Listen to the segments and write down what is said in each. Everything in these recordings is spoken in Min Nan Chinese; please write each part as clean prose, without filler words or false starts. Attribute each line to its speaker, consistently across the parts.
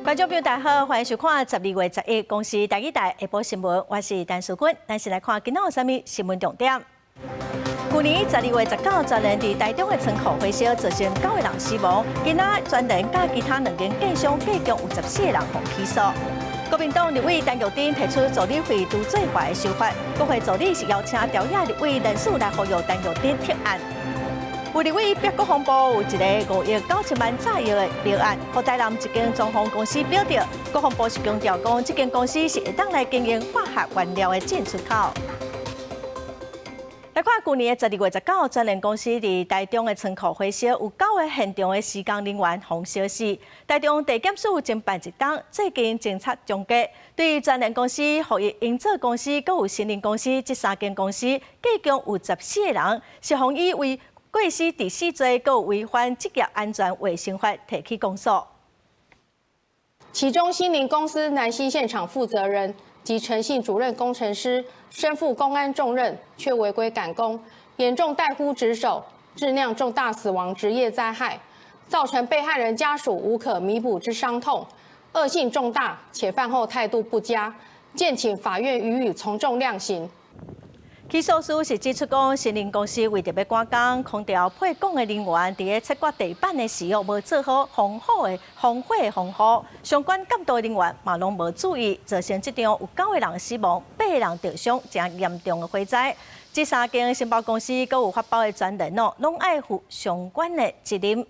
Speaker 1: 觀眾朋友大家好，歡迎收看12月11公視台語台下晡新聞，我是陳淑君。咱先來看今仔有啥物新聞重點。舊年12月19，全聯佇台中的倉庫火燒，造成九個人死亡。今仔全聯佮其他兩間建商計共有14個人予起訴。國民黨立委陳玉珍提出助理費除稅化的修法，國會助理是邀請朝野立委聯署來呼籲陳玉珍撤案。有立委逼國防部有一个5億9千萬詐藥的標案，予台南一間裝潢公司標著。國防部是強調講，這間公司是會當來經營化學原料的進出口。來看舊年的12月19，全聯公司佇台中的倉庫火燒，有九个現場的施工人員予燒死。台中地檢署偵辦一宗，最近偵查終結，對全聯公司、福益營造公司、閣有新林公司這三間公司，計共有14個人，是予以違過失致死罪，閣有違反職業安全衛生法提起公訴。
Speaker 2: 其中，新林公司南溪現場負責人及陳姓主任工程師身負工安重任，卻違規趕工，嚴重怠忽職守，致釀重大死亡職業災害，造成被害人家屬無可彌補之傷痛，惡性重大，且犯後態度不佳，建請法院予以從重量刑。
Speaker 1: 起訴書是指出講，新林公司為著欲趕工，空調配管的人員佇咧切割地板的時候，無做好防火的防火的防護，相關監督人員嘛攏無注意，造成這場有九個人死亡、八個人受傷，誠嚴重的火災。這三間承包公司閣有發包的專人哦，攏愛負相關的責任。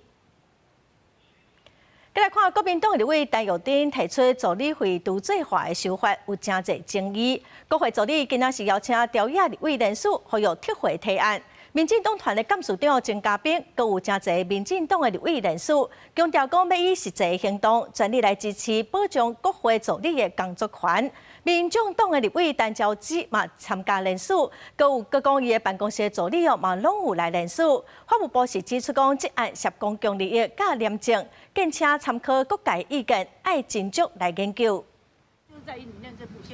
Speaker 1: 閣來看國民黨立委陳玉珍提出助理費除稅化的修法，有誠濟爭議。國會助理今仔是邀請朝野立委聯署，呼籲撤回提案。民進黨團的幹事長曾嘉賓，閣有誠濟民進黨的立委聯署，強調講欲以實際行動，全力來支持保障國會助理的工作權。民眾黨的立委陳昭姿嘛參加聯署，閣有閣講伊的辦公室助理哦嘛攏有來聯署。法務部是指出講，這案涉公共利益佮廉政，敬請參考各界意見，愛斟酌來研究。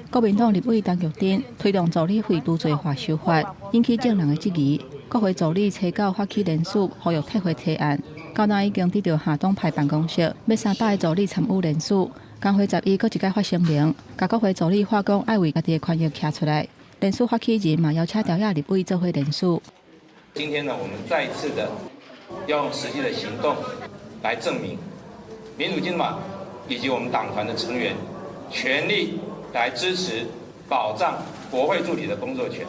Speaker 3: 國民黨立委陳玉珍推動助理費除稅化修法，引起眾人的質疑。國會助理初九發起聯署，呼籲撤回提案。到今已經得著下黨派辦公室欲300个助理參與聯署。江輝十一閣一擺發聲明，共國會助理話講愛為家己的權益徛出來。聯署發起人嘛邀請朝野立委做伙聯署。
Speaker 4: 今天呢，我們再次的用實際的行動來證明，民主進步黨以及我們黨團的成員全力來支持保障國會助理的工作權。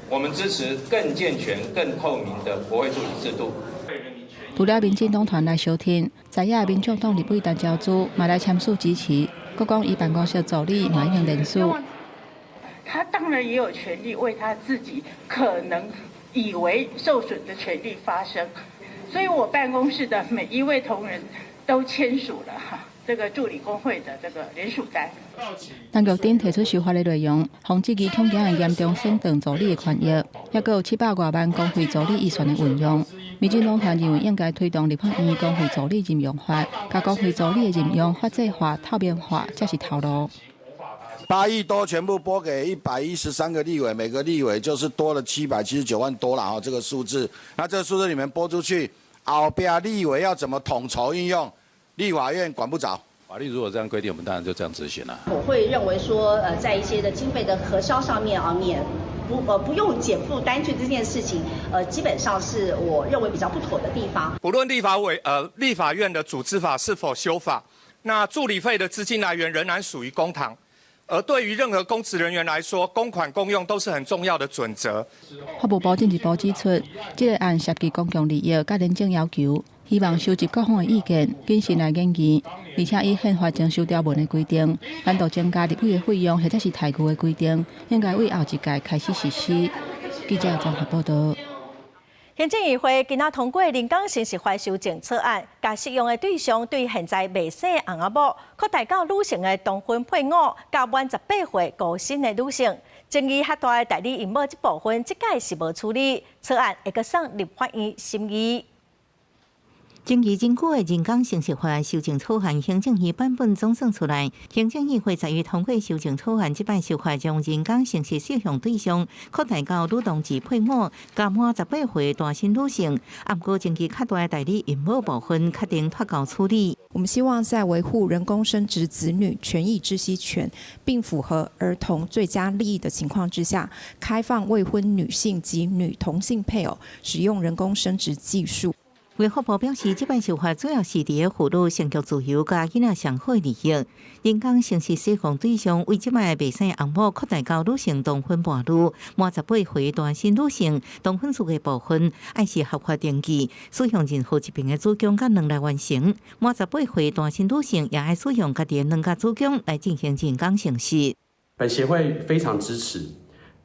Speaker 4: 我們支持更健全、更透明的國會助理制度。
Speaker 3: 除了民進黨團來相挺，在野民眾黨立委陳昭姿嘛來簽署支持，閣講伊辦公室助理嘛已經聯署。
Speaker 5: 他當然也有權利為他自己可能以為受損的權利發聲，所以我辦公室的每一位同仁都簽署了哈這個助理工會的這個聯署單。
Speaker 3: 陳玉珍提出修法的內容，防止疑恐驚的嚴重損斷助理的權益，抑閣有700外萬公費助理預算的運用。民進黨團認為應該推動立法院公費助理任用法，共公費助理的任用法制化、透明化，才是頭路。
Speaker 6: 8億多全部撥給113個立委，每個立委就是多了779萬多了哈，這個數字。那這個數字裡面撥出去，後壁立委要怎麼統籌運用，立法院管不著。
Speaker 7: 法律如果這樣規定，我們當然就這樣執行了。
Speaker 8: 我會認為說，在一些的經費的核銷上面啊，免不不用檢附單據這件事情，基本上是我認為比較不妥的地方。
Speaker 9: 不論立法院的組織法是否修法，那助理費的資金來源仍然屬於公帑。而對於任何公職人員來說，公款公用都是很重要的準則。
Speaker 3: 法務部進一步指出，這個案涉及公共利益佮廉政要求，希望收集各方的意見，謹慎來研議，而且依憲法增修條文的規定，單獨增加立委的費用或者是待遇的規定，應該對後一屆開始實施。記者綜合報道。
Speaker 1: 行政院會今仔通過臨港新實法修正草案，共適用的對象對現在未生翁仔某，擴大到女性的同婚配偶，佮滿18歲孤身的女性。爭議較大的代理孕母這部分，這擺是無處理。草案會閣送立法院審議。
Speaker 10: 爭議真久的人工生殖法修正草案行政院版本總算出來，行政院會在於通過修正草案，這擺修法將人工生殖適用對象擴大到女同志配偶、佮滿18歲單身女性。毋過爭議較大的代理孕母部分，確定脫鈎處理。
Speaker 11: 我們希望在維護人工生殖子女權益知悉權，並符合兒童最佳利益的情況之下，開放未婚女性及女同性配偶使用人工生殖技術。
Speaker 10: 衛福部表示，這擺修法主要是佇咧婦女生育自由佮囡仔上好利益。人工生殖適用對象為這擺袂使翁某擴大到女性同婚伴侶、滿18歲單身女性同婚資格部分，愛是合法登記，使用任何一邊的子宮佮卵來完成。滿18歲單身女性也愛使用家己的卵佮子宮來進行人工生殖。
Speaker 12: 本協會非常支持。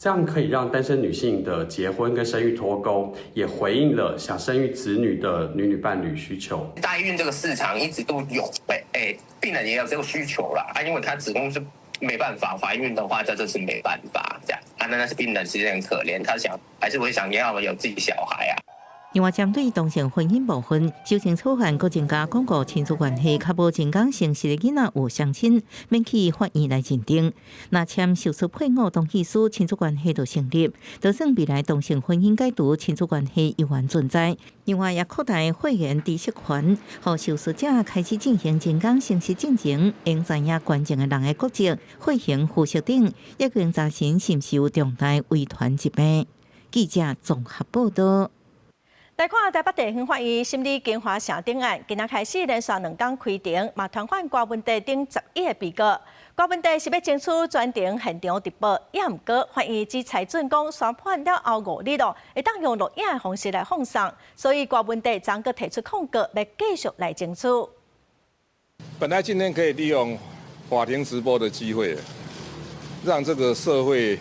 Speaker 12: 這樣可以讓單身女性的結婚跟生育脫鈎，也回應了想生育子女的女女伴侶需求。
Speaker 13: 代孕這個市場一直都有，病人也有這個需求啦。啊，因為他子宮是沒辦法懷孕的話，這就是沒辦法這樣。啊，那是病人其實很可憐，他想還是會想要有自己小孩啊。
Speaker 10: 另外，針對同性婚姻部分，修正草案閣增加廣告親子關係，較無人工生殖的囡仔有雙親，免去法院來認定。若簽手術配偶同意書，親子關係就成立。就算未來同性婚姻解除，親子關係猶原存在。另外，也擴大會員知識權，予受術者開始進行人工生殖進前，應知影捐贈的人的國籍、血型、膚色等，已經查詢是毋是有重大遺傳疾病。記者綜合報道。
Speaker 1: 來看台北地方法院審理京華城頂案，今仔開始連續兩工開庭，嘛傳喚郭文帝等11個被告。郭文帝是欲爭取全程現場直播，也毋過法院只裁准講宣判了後5日咯，會當用錄影的方式來放送，所以郭文帝昨閣提出抗告，欲繼續來爭取。
Speaker 14: 本來今天可以利用法庭直播的機會，讓這個社會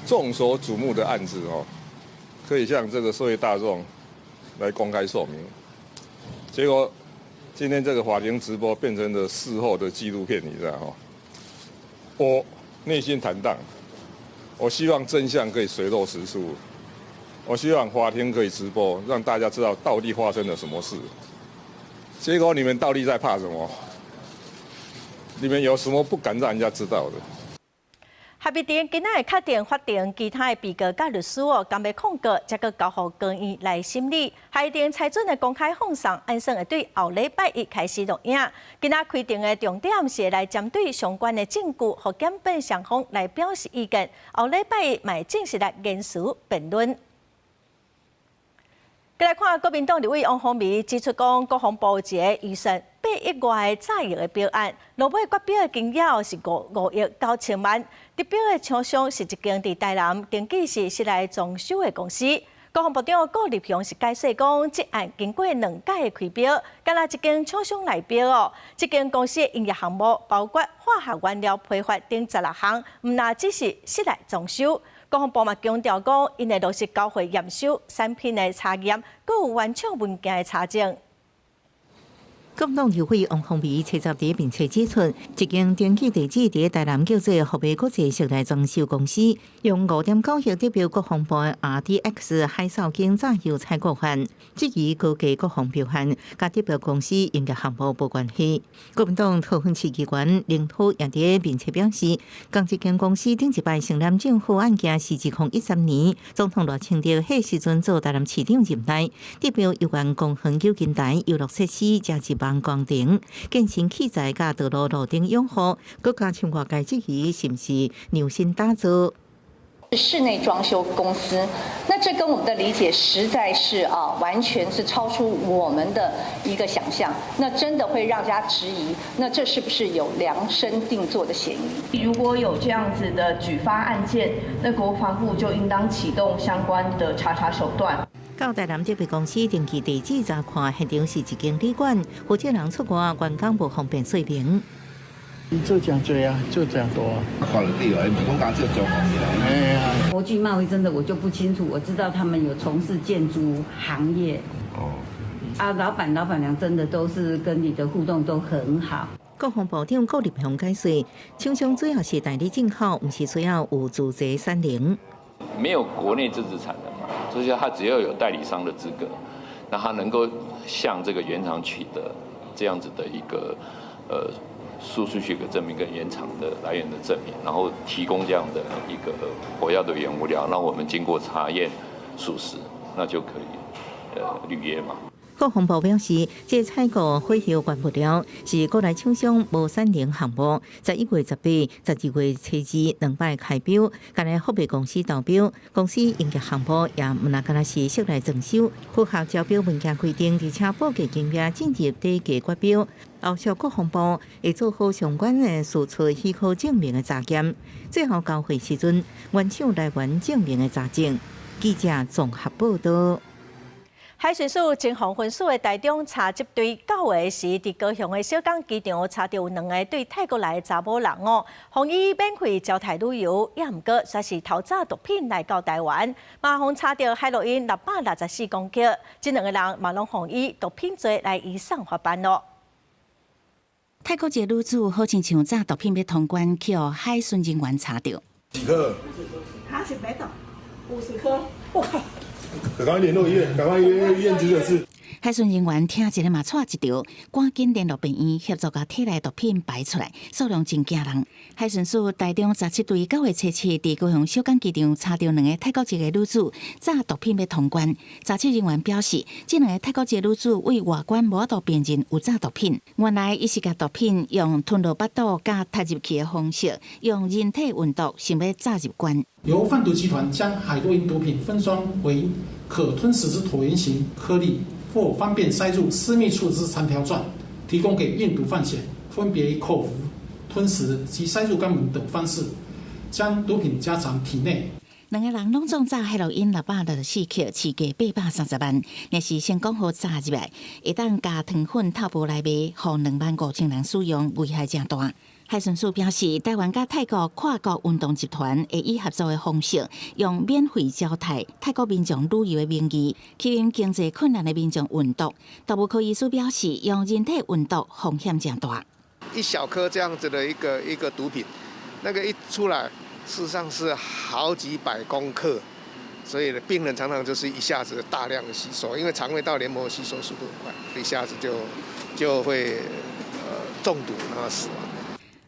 Speaker 14: 眾所矚目的案子哦，可以向這個社會大眾來公開說明，結果今天這個法庭直播變成了事後的紀錄片，你知道嗎？我內心坦蕩，我希望真相可以水落石出，我希望法庭可以直播，讓大家知道到底發生了什麼事。結果你們到底在怕什麼？你們有什麼不敢讓人家知道的？
Speaker 1: 合議庭今仔會確定法庭其他的被告佮律師哦，敢欲抗告，才閣交予高院來審理。合議庭裁准的公開放送，按算會對後禮拜一開始錄影。今仔開庭的重點是來針對相關的證據，予檢辯雙方來表示意見。後禮拜一嘛會正式來言詞辯論。閣來看國民黨立委王鴻薇指出，講國防部一个預算8億外的炸藥的標案，落尾決標的金額是5億9千萬，得標的廠商是一間佇台南登記是室內裝修的公司。國防部長顧立雄是解釋講，這案經過兩屆的開標，敢若一間廠商來標哦。這間公司的營業項目包括化學原料批發等16項，毋但只是室內裝修。國防部嘛強調講，𪜶會落實交貨驗收、產品的查驗，閣有原廠文件的查證。
Speaker 10: 國民黨立委王鴻薇初十佇面冊指出，一間登記地址佇台南叫做福美國際室內裝修公司，用5.9億得標國防部的 RDX 海掃間炸藥採購案，質疑高價國防標案，佮得標公司營業項目無關係。國民黨桃園市議員林濤也佇面冊表示，仝一間公司頂一擺承攬政府案件是2013年，總統賴清德彼時陣做台南市長任內，得標有關公園九金台遊樂設施加一網工程、健身器材佮道路路頂養護，閣加深外界質疑是毋是量身打造。
Speaker 15: 室內裝修公司，那這跟我們的理解實在是啊，完全是超出我們的一個想象。那真的會讓人家質疑，那這是不是有量身定做的嫌疑？
Speaker 16: 如果有這樣子的舉發案件，那國防部就應當啟動相關的查查手段。
Speaker 10: 到台南這筆公司登記地址查看，現場是一間旅館，負責人出外，員工無方便說明。
Speaker 17: 伊做誠濟啊，做誠大。
Speaker 18: 看得到，伊毋講敢做裝潢。
Speaker 17: 哎呀，
Speaker 19: 國際貿易真的我就不清楚，我知道他們有從事建築行業。哦。啊，老闆、老闆娘真的都是跟你的互動都很好。
Speaker 10: 國防部長顧立雄解釋，廠商主要是代理進口，毋是需要有自製產能。
Speaker 20: 沒有國內自製產能嘛，所以他只要有代理商的資格。那他能夠向這個原廠取得這樣子的一個輸出許可證明跟原廠的來源的證明，然後提供這樣的一個火藥的原物料，那我們經過查驗屬實，那就可以履約嘛。
Speaker 10: 國防部表示，這採購火藥原物料是國內廠商無產能項目，11月18、12月初二兩擺開標，干焦福美公司投標，公司營業項目也毋但干焦是室內裝修，符合招標文件規定，而且報價金額進入底價決標。後續國防部會做好相關的輸出許可證明的查驗，最後交貨時陣，原廠來源證明的查證。記者綜合報道。
Speaker 1: 海巡署偵防分署的台中查緝隊9月時，佇高雄的小港機場查著有兩个對泰國來的查某人哦，予伊免費招待旅遊，也毋過煞是偷詐毒品來到台灣，嘛予查著海洛因664公克，這兩个人嘛攏予以毒品罪來移送法辦咯。
Speaker 21: 泰國一个女子好親像詐毒品欲通關，去予海巡人員查著。
Speaker 18: 幾克？
Speaker 5: 他是沒到50顆。我靠！
Speaker 18: 趕快聯絡醫院，趕快約醫院急診室。
Speaker 21: 海巡人員聽一个嘛掣一著，趕緊聯絡病院協助共體內毒品排出來，數量真驚人。海巡署台中17隊9月初7佇高雄小港機場查著兩个泰國籍的女子詐毒品欲通關。查緝人員表示，這兩个泰國籍女子對外觀無法度辨認有詐毒品，原來伊是共毒品用吞落腹肚佮吞入去的方式，用人體運毒，想欲詐入關。
Speaker 22: 由販毒集團將海洛因毒品分裝為可吞食之橢圓形顆粒，或方便塞入私密處之長條狀，提供給運毒犯嫌，分別以口服、吞食及塞入肛門等方式，將毒品夾藏體內。
Speaker 21: 兩个人攏總詐海洛因664克，市價830萬，若是成功予詐入來，會當加糖粉透薄來賣，予2萬5千人使用，危害誠大。海巡署表示，台灣佮泰國跨國運動集團會以合作的方式，用免費招待泰國民眾旅遊的名義，吸引經濟困難的民眾運毒。毒物科醫師表示，用人體運毒風險誠大。
Speaker 23: 一小顆這樣子的一個毒品，那個一出來，事實上是好幾百公克，所以病人常常就是一下子大量的吸收，因為腸胃道黏膜吸收速度很快，一下子就會中毒然後死亡。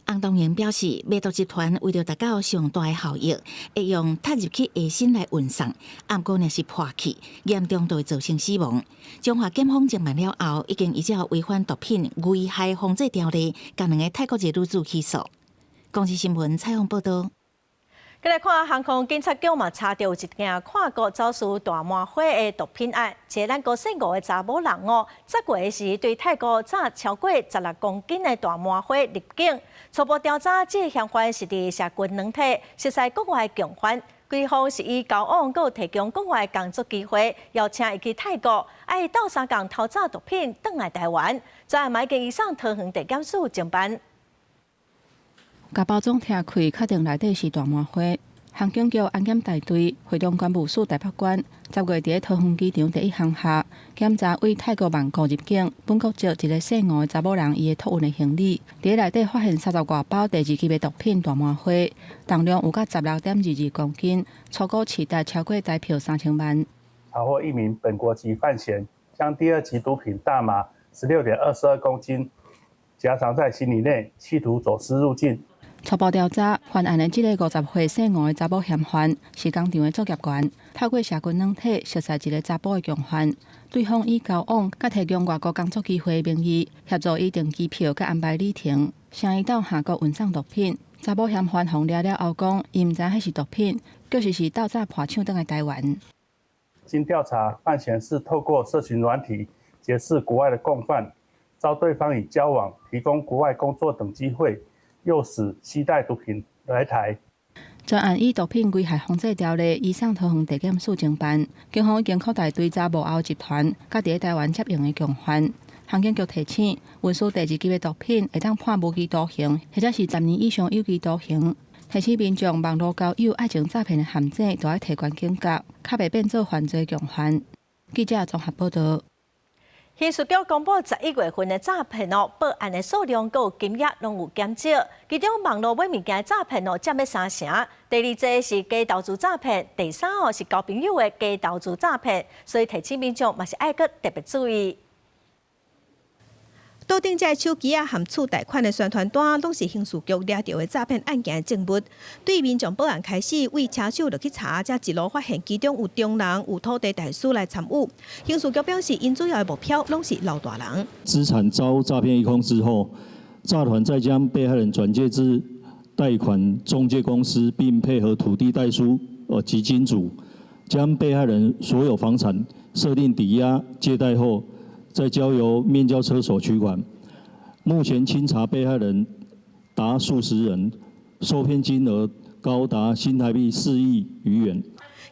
Speaker 21: 洪東榮表示，賣毒集團為著達到上大的效益，會用插入去下身來運送，毋過若是破氣，嚴重就會造成死亡。彰化檢方偵辦了後，已經依照違反毒品危害防制條例，共兩个泰國籍女子起訴。公視新聞採訪報導。
Speaker 1: 閣來看航空警察局嘛，查著一件跨國走私大麻花的毒品案，一个咱國姓吳的查某人哦，10月時對泰國詐超過16公斤的大麻花入境。初步調查，這个嫌犯是佇社群軟體熟似國外共犯，規方是以交往閣提供國外工作機會，邀請伊去泰國，愛鬥相共偷詐毒品轉來台灣，再嘛已經移送桃園地檢署偵辦。
Speaker 3: 共包裝拆開，確定內底是大麻花。航警局安檢大隊會同關務署台北關，10月佇咧桃園機場第一航廈檢查對泰國曼谷入境本國籍一个姓吳的查某人，伊的託運的行李，佇咧內底發現30外包第二級的毒品大麻花，重量有甲16.22公斤，粗估市值超過台票3000萬。
Speaker 24: 查獲一名本國籍犯嫌，將第二級毒品大麻16.22公斤夾藏在行李內，企圖走私入境。
Speaker 3: 初步調查，犯案的這个50歲姓吳的查某嫌犯是工廠的作業員，透過社群軟體熟似一个查埔的共犯，對方以交往佮提供外國工作機會的名義，協助伊訂機票佮安排旅程，請伊到韓國運送毒品。查某嫌犯予掠了後講，伊毋知彼是毒品，確實是鬥早破搶轉來台灣。
Speaker 24: 經調查，犯嫌是透過社群軟體結識國外的共犯，遭對方以交往、提供國外工作等機會，誘使攜帶毒品來台。
Speaker 3: 專案以毒品危害防制條例移送桃園地檢署偵辦，警方已經擴大追查幕後集團，佮佇咧台灣接應的共犯。航警局提醒，運輸第二級的毒品會當判無期徒刑，或者是10年以上有期徒刑。提醒民眾網路交友愛情詐騙的陷阱，都愛提懸警覺，較袂變做犯罪共犯。記者綜合報導。
Speaker 1: 刑事局公布11月份的詐騙哦，報案的數量佮金額攏有減少，其中網路買物件的詐騙哦，佔欲三成。第二濟是假投資詐騙，第三哦是交朋友的假投資詐騙，所以提醒民眾嘛是愛閣特別注意。
Speaker 2: 桌頂這手機仔含厝貸款的宣傳單，攏是刑事局掠著的詐騙案件的證物。對民眾報案開始，為車手落去查，才一路發現其中有中人、有土地代書來參與。刑事局表示，𪜶主要的目標攏是老大人。
Speaker 4: 資產遭詐騙一空之後，詐團再將被害人轉介至貸款中介公司，並配合土地代書及金主，將被害人所有房產設定抵押借貸後，再交由面交車所取款。目前清查被害人達數十人，受騙金額高達新台幣4億餘元。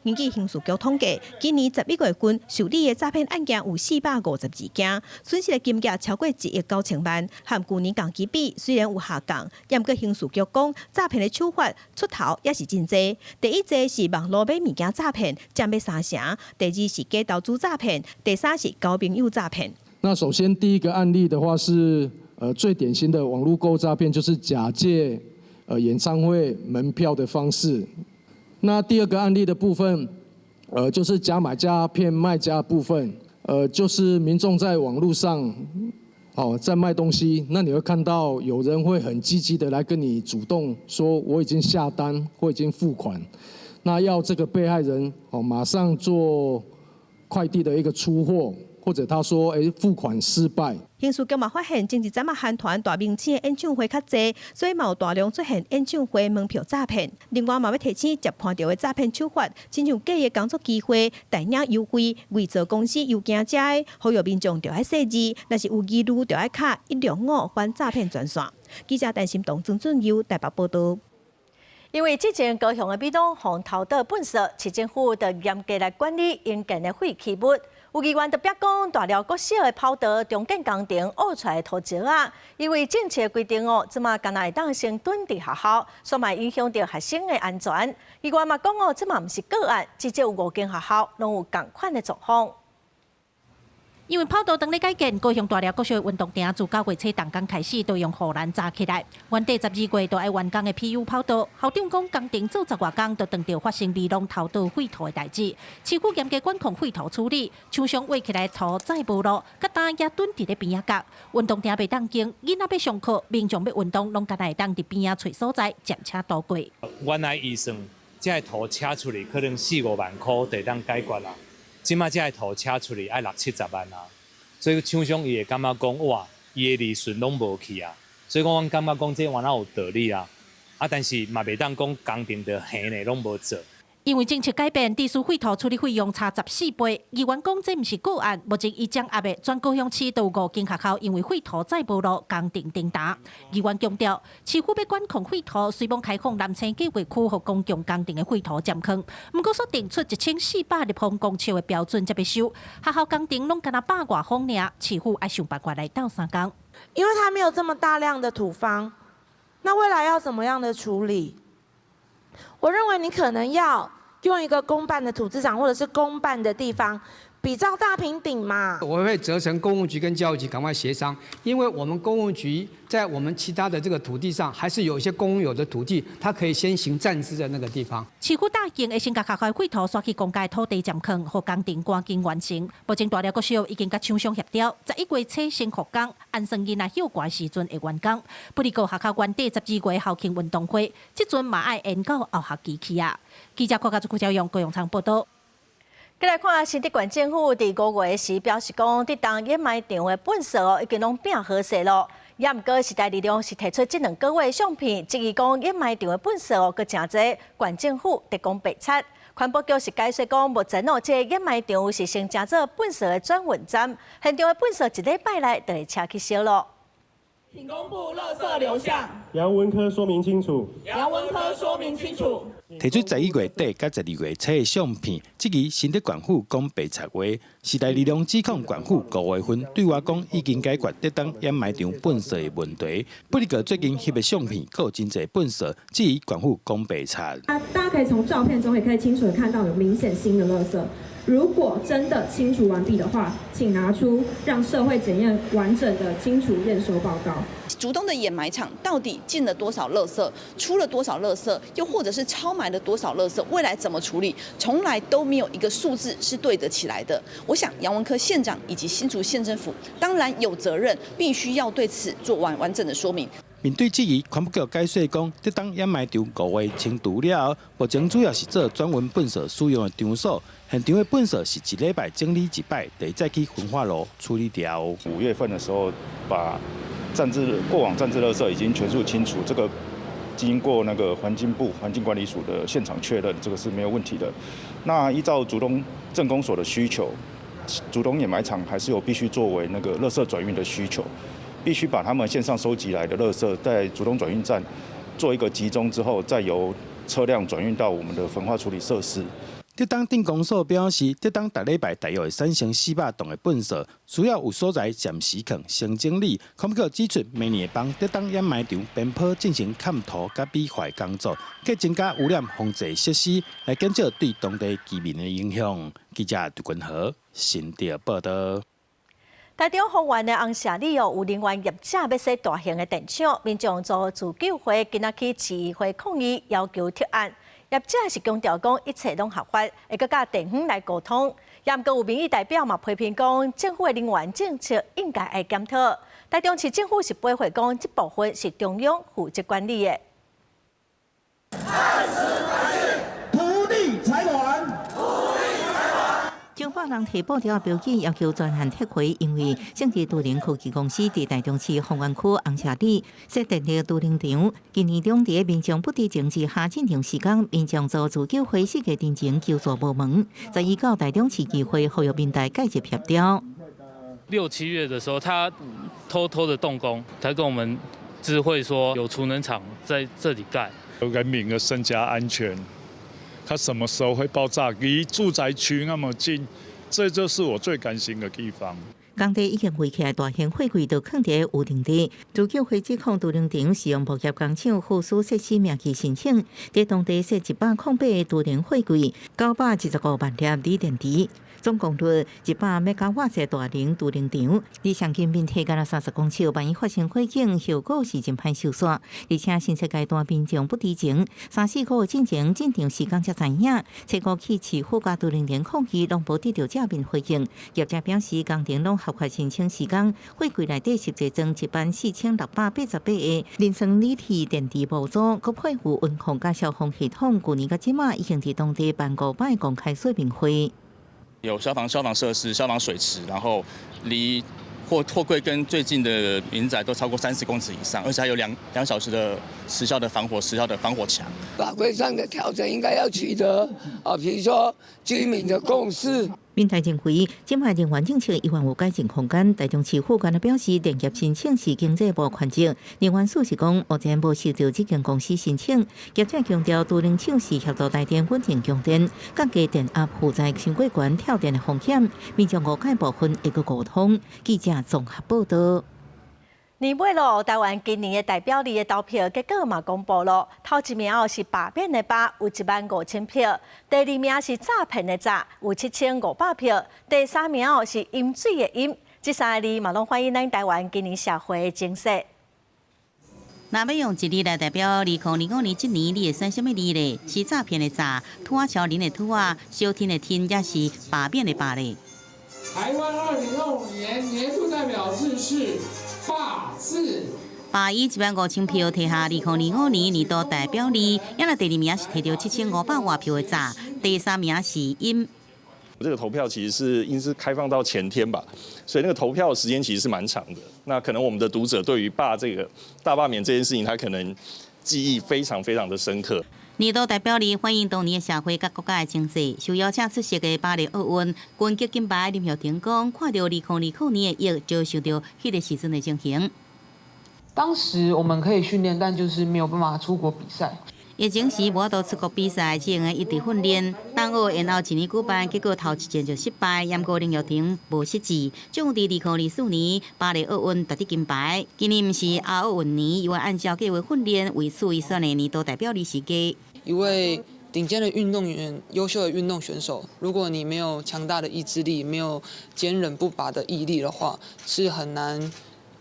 Speaker 2: 根據刑事局統計，今年11月份受理的詐騙案件有452件，損失的金額超過1億9千萬。和舊年同期比，雖然有下降，毋過刑事局講，詐騙的手法出頭也是真濟。第一濟是網路買物件詐騙，佔欲三成；第二是假投資詐騙；第三是交朋友詐騙。
Speaker 6: 那首先第一個案例的話是，最典型的網路購物詐騙，就是假借演唱會門票的方式。那第二個案例的部分，就是假買家騙賣家部分，就是民眾在網路上，哦，在賣東西，那你會看到有人會很積極的來跟你主動說我已經下單或已經付款，那要這個被害人哦馬上做快遞的一個出貨，或者他說付款失敗。
Speaker 2: 刑事局嘛發現，前一陣仔韓團大明星的演唱會較濟，所以嘛有大量出現演唱會門票詐騙。另外嘛欲提醒接看著的詐騙手法，親像假的工作機會、代領優惠、偽造公司郵件遮的，呼籲民眾著愛細膩，若是有疑慮，著愛敲105反詐騙專線。記者陳心彤、曾俊佑台北報導。
Speaker 1: 因為之前高雄的美濃予偷倒糞埽，市政府就嚴格來管理營建的廢棄物。有議員特別講，大寮國小的跑道重建工程挖出來的土石仔，因為政策規定哦，這馬干焦會當先囤佇學校，煞嘛影響著學生的安全。議員嘛講哦，這嘛毋是個案，至少有五間學校攏有仝款的狀況。
Speaker 7: 因為跑道當咧改建，高雄大寮國小運動場自9月初動工開始，都用護欄閘起來。原定12月就愛完工的 PU 跑道，校長講工程做十外工，就碰著發生美濃偷倒廢土的代誌。市府嚴格管控廢土處理，廠商挖起來土再無路，佮擔也囤佇咧邊仔角。運動場袂當經，囡仔欲上課，民眾欲運動，攏干焦會當佇邊仔揣所在，暫且度過。
Speaker 25: 原來預算這个土車出去可能四五萬箍就會當解決啦。這馬這个土車出去愛六七十萬啊，所以廠商伊會感覺講哇，伊的利潤攏無去啊，所以講阮感覺講這原來有道理啊，啊但是嘛袂當講工程就還呢攏無做。
Speaker 7: 因為政策改變，地市廢土處理費用差14倍。議員講這毋是個案，目前伊掌握的全高雄市都有五間學校因為廢土載無路，工程停打。議員強調，市府欲管控廢土，雖罔開放南星計劃區予公共工程的廢土佔坑，毋過煞定出1400立方公尺的標準才欲收。學校工程攏干焦百外方爾，市府愛想辦法來鬥相共。
Speaker 26: 因為它沒有這麼大量的土方，那未來要怎麼樣的處理？我認為你可能要用一個公辦的土資廠，或者是公辦的地方，比照大平頂嘛。
Speaker 27: 我會責成工務局跟教育局趕快協商，因為我們工務局在我們其他的這個土地上，還是有一些公有的土地，它可以先行暫置在那個地方。
Speaker 7: 市府答應會先共學校廢土徙去公家土地佔坑，予工程趕緊完成。目前大寮國小已經佮廠商協調，11月初先復工，按算囡仔休假時陣會完工。不過學校原定12月校慶運動會，這陣嘛愛延到後學期去啊。記者郭家竹、郭朝陽、高永昌報導。
Speaker 1: 繼來看新竹縣政府佇5月時表示講，竹東掩埋場的糞埽哦，已經攏拚好勢囉。也毋過時代力量是提出這兩個月的相片，質疑講掩埋場的糞埽哦，閣誠濟，縣政府佇講白賊。環保局是解釋講，目前哦，這个掩埋場是先成做糞埽的轉運站，現場的糞埽一禮拜內就會車去燒囉。
Speaker 28: 請公布垃圾流向。
Speaker 29: 楊文科說明清楚。
Speaker 28: 楊文科說明清楚。
Speaker 30: 提出11月底佮12月初的相片，質疑新竹縣府講白賊話。時代力量指控縣府5月份對外講已經解決竹東掩埋場糞埽的問題，不過最近翕的相片閣有真濟糞埽，質疑縣府講白賊。
Speaker 31: 啊，大家可以從照片中也可以清楚的看到有明顯新的垃圾。
Speaker 8: 如果真的清除完畢的話，請拿出讓社會檢驗完整的清除驗收報告。
Speaker 9: 竹東的掩埋場到底進了多少垃圾，出了多少垃圾，又或者是超埋了多少垃圾？未來怎麼處理，從來都沒有一個數字是對得起來的。我想楊文科縣長以及新竹縣政府當然有責任，必須要對此做完完整的說明。
Speaker 30: 面對質疑，環保局解釋講，竹東掩埋場5月清除了後，目前主要是做轉運糞埽使用的場所。現場的糞埽是一禮拜整理一擺，得再去焚化爐處理掉。
Speaker 11: 5月份的時候，把暫置過往暫置垃圾已經全數清除，這個經過那個環境部環境管理署的現場確認，這個是沒有問題的。那依照竹東鎮公所的需求，竹東掩埋場還是有必須作為那個垃圾轉運的需求。必須把他們線上收集來的垃圾，在竹東轉運站做一個集中之後，再由車輛轉運到我們的焚化處理設施。
Speaker 30: 竹東鎮公所表示，竹東逐禮拜大約會產生400噸的糞埽，需要有所在暫時囥先整理。環保局指出，明年會幫竹東掩埋場邊坡進行崁塗佮美化工作，計增加污染防治設施，來減少對當地居民的影響。記者杜君和新竹報道。
Speaker 1: 台中豐原的紅社里哦，有能源業者欲設大型的電廠，民眾組自救會今仔去市議會抗議，要求撤案。業者是強調講一切攏合法，會閣佮地方來溝通。也毋過有民意代表嘛批評講，政府的能源政策應該愛檢討。台中市政府是回覆講，這部分是中央負責管理的。
Speaker 12: 獨立財團。
Speaker 10: 上百人提布條標記要求專案撤回，因為勝利儲能科技公司佇台中市豐原區紅社里設電力儲能場，今年中佇民眾不知情之下進場施工，民眾組自救會四個陣前求助無門，十一到台中市議會呼籲民代介入協調。
Speaker 13: 6、7月的時候，他偷偷的動工，才跟我們知會說有儲能廠在這裡蓋。
Speaker 14: 人民的身家安全，它什麼時候會爆炸？離住宅區那麼近，這就是我最擔心的地方。
Speaker 10: 工地已經圍起來大型貨櫃都囥佇有定地，自救會指控儲能場使用木業工廠附屬設施名義申請，佇當地設108的儲能貨櫃，915萬粒鋰電池，總功率100兆瓦的大型儲能場，離上近面積干焦30公尺，萬一發生火警，後果是真歹收煞。而且新設階段民眾不知情，3、4個月進前進場時間才知影，初五去市府佮儲能場抗議，攏無得到正面回應。業者表示，工程攏合法申請施工，貨櫃內底實際裝14688個磷酸鋰鐵電池模組，閣配有溫控佮消防系統。去年到這馬已經佇當地辦五擺公開說明會。
Speaker 15: 有消防設施、消防水池，然後離貨櫃跟最近的民宅都超過30公尺以上，而且還有兩小時的時效的防火時效的防火牆。
Speaker 16: 法規上的調整應該要取得啊，比如說居民的共識。
Speaker 10: 民代認為，這擺能源政策依然有改進空間。台中市府官員表示，電業申請是經濟部權責。能源署是講，目前無收到這間公司申請。業者強調，儲能廠是協助台電穩定供電，降低電壓負載傷過懸跳電的風險。民眾誤解部分會閣溝通。記者綜合報道。
Speaker 1: 年尾咯，台灣今年的代表字的投票結果嘛公布咯，頭一名哦是罷免的罷，有1萬5千票；第二名是詐騙的詐，有7500票；第三名哦是飲水的飲。這三个字嘛攏反映咱台灣今年社會的情勢。
Speaker 21: 若欲用一字來代表2025年這年，你會選啥物字咧？是詐騙的詐，土仔橋林的土仔，小天的天，抑是罷免的罷咧？
Speaker 17: 台灣2025年年度代表字是罷字。
Speaker 21: 罷以1萬5千票提下2025年年度代表字，也若第二名是提著7500外票的詐，第三名是飲。
Speaker 19: 這個投票其實是應是開放到前天吧，所以那個投票的時間其實是蠻長的。那可能我們的讀者對於罷這個大罷免這件事情，他可能記憶非常非常的深刻。
Speaker 21: 年度代表字反映當年的社會佮國家的情勢，受邀請出席的巴黎奧運拳擊金牌林育廷講，看著2020年的疫，就想著彼个時陣的情形。
Speaker 31: 當時我們可以訓練，但就是沒有辦法出國比賽。
Speaker 21: 疫情時無法度出國比賽，只用得一直訓練。東奧延後一年舉辦，結果頭一戰就失敗。毋過林育廷無失志，終於佇2024年巴黎奧運奪得金牌。今年毋是亞奧運年，伊會按照計劃訓練，為此伊選的年度代表字是雞。
Speaker 32: 因為
Speaker 31: 頂尖的運動員、優秀的運動選手，如果你沒有強大的意志力，沒有堅韌不拔的毅力的話，是很難